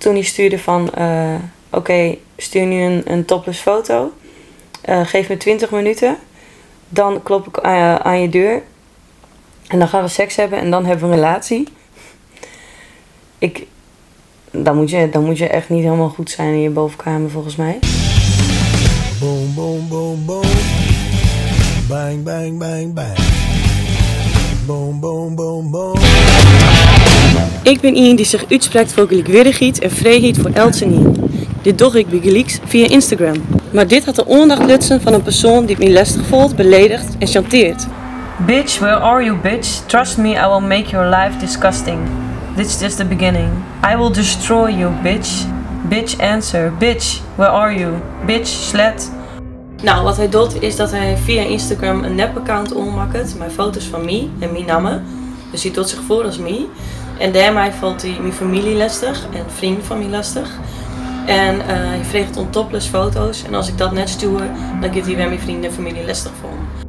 Toen hij stuurde van oké, stuur nu een topless foto. Geef me 20 minuten. Dan klop ik aan je deur. En dan gaan we seks hebben en dan hebben we een relatie. Dan moet je echt niet helemaal goed zijn in je bovenkamer volgens mij. Boom, boom, boom, boom. Bang, bang, bang, bang. Boom, boom, boom, boom. Ik ben iemand die zich uitspreekt voor gelijkwaardigheid en vrijheid voor elkenien. Dit doe ik bygelyks via Instagram. Maar dit had de aandacht lutsen van een persoon die me lastig voelt, beledigt en chanteert. Bitch, where are you, bitch? Trust me, I will make your life disgusting. This is just the beginning. I will destroy you, bitch. Bitch, answer. Bitch, where are you? Bitch, slet. Wat hij doet is dat hij via Instagram een nep-account oanmaakt met foto's van mij en mijn naam. Dus hij doet zich voor als mij. En daarmee valt hij mijn familie lastig en vrienden van mij lastig. En hij vraagt om topless foto's. En als ik dat net stuur, dan gaat hij weer mijn vrienden en familie lastig voor hem.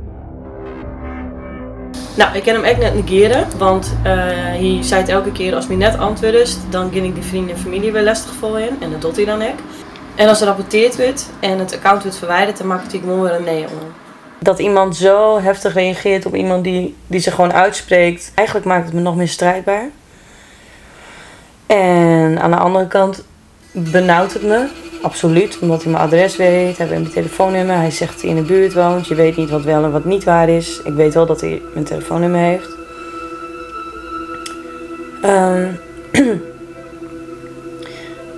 Ik kan hem echt net negeren, want hij zei het elke keer als mij net antwoordt, dan ging ik die vrienden en familie weer lastig voor in. En dat doet hij dan ook. En als er rapporteerd wordt en het account wordt verwijderd, dan maakt hij gewoon weer een nee om. Dat iemand zo heftig reageert op iemand die zich gewoon uitspreekt, eigenlijk maakt het me nog meer strijdbaar. En aan de andere kant benauwt het me, absoluut, omdat hij mijn adres weet, hij weet mijn telefoonnummer, hij zegt dat hij in de buurt woont, je weet niet wat wel en wat niet waar is. Ik weet wel dat hij mijn telefoonnummer heeft.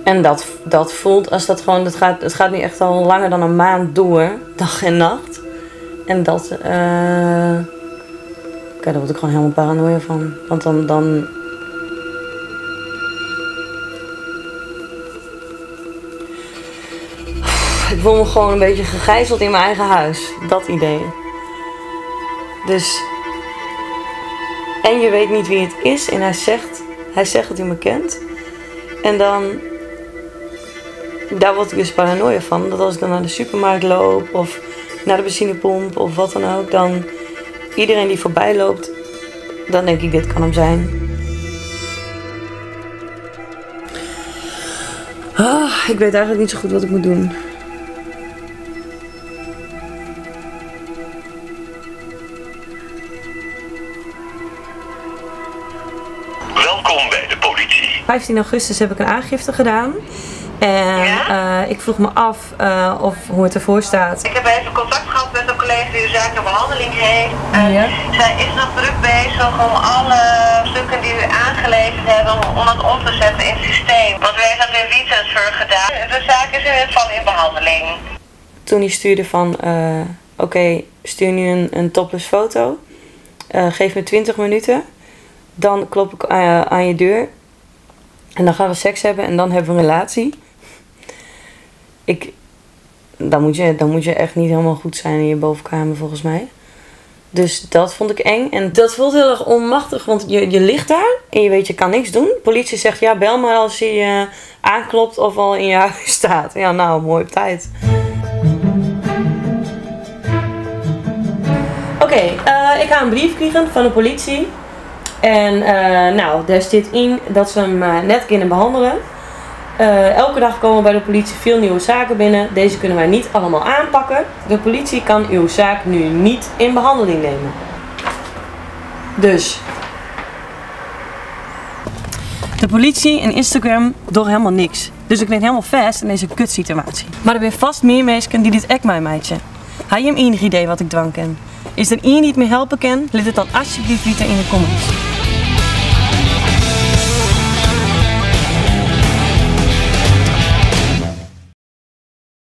En dat voelt als dat gewoon, dat gaat, het gaat nu echt al langer dan een maand door, dag en nacht. En daar word ik gewoon helemaal paranoia van, want dan ik voel me gewoon een beetje gegijzeld in mijn eigen huis. Dat idee. Dus. En je weet niet wie het is. En hij zegt dat hij me kent. En dan. Daar word ik dus paranoia van. Dat als ik dan naar de supermarkt loop. Of naar de benzinepomp. Of wat dan ook. Dan iedereen die voorbij loopt. Dan denk ik, dit kan hem zijn. Ik weet eigenlijk niet zo goed wat ik moet doen. Welkom bij de politie. 15 augustus heb ik een aangifte gedaan. En Ja? ik vroeg me af hoe het ervoor staat. Ik heb even contact gehad met een collega die de zaak in behandeling heeft. Zij is nog druk bezig om alle stukken die u aangeleverd hebben, om dat om te zetten in het systeem. Want u heeft dat in WeTransfer gedaan. De zaak is in ieder geval in behandeling. Toen hij stuurde van, oké, stuur nu een topless foto. Geef me 20 minuten. Dan klop ik aan je deur. En dan gaan we seks hebben en dan hebben we een relatie. Dan moet je echt niet helemaal goed zijn in je bovenkamer volgens mij. Dus dat vond ik eng. En dat voelt heel erg onmachtig, want je ligt daar en je weet je kan niks doen. De politie zegt ja, bel maar als hij aanklopt of al in je huis staat. Ja, mooi op tijd. Ik ga een brief krijgen van de politie. En daar zit in dat ze hem net kunnen behandelen. Elke dag komen bij de politie veel nieuwe zaken binnen. Deze kunnen wij niet allemaal aanpakken. De politie kan uw zaak nu niet in behandeling nemen. Dus. De politie en Instagram doen helemaal niks. Dus ik ben helemaal vast in deze kutsituatie. Maar er zijn vast meer mensen die dit echt mij meidje. Heb je hem enig idee wat ik dwang ken? Is er iemand die het me helpen kan? Laat het dan alsjeblieft weten in de comments.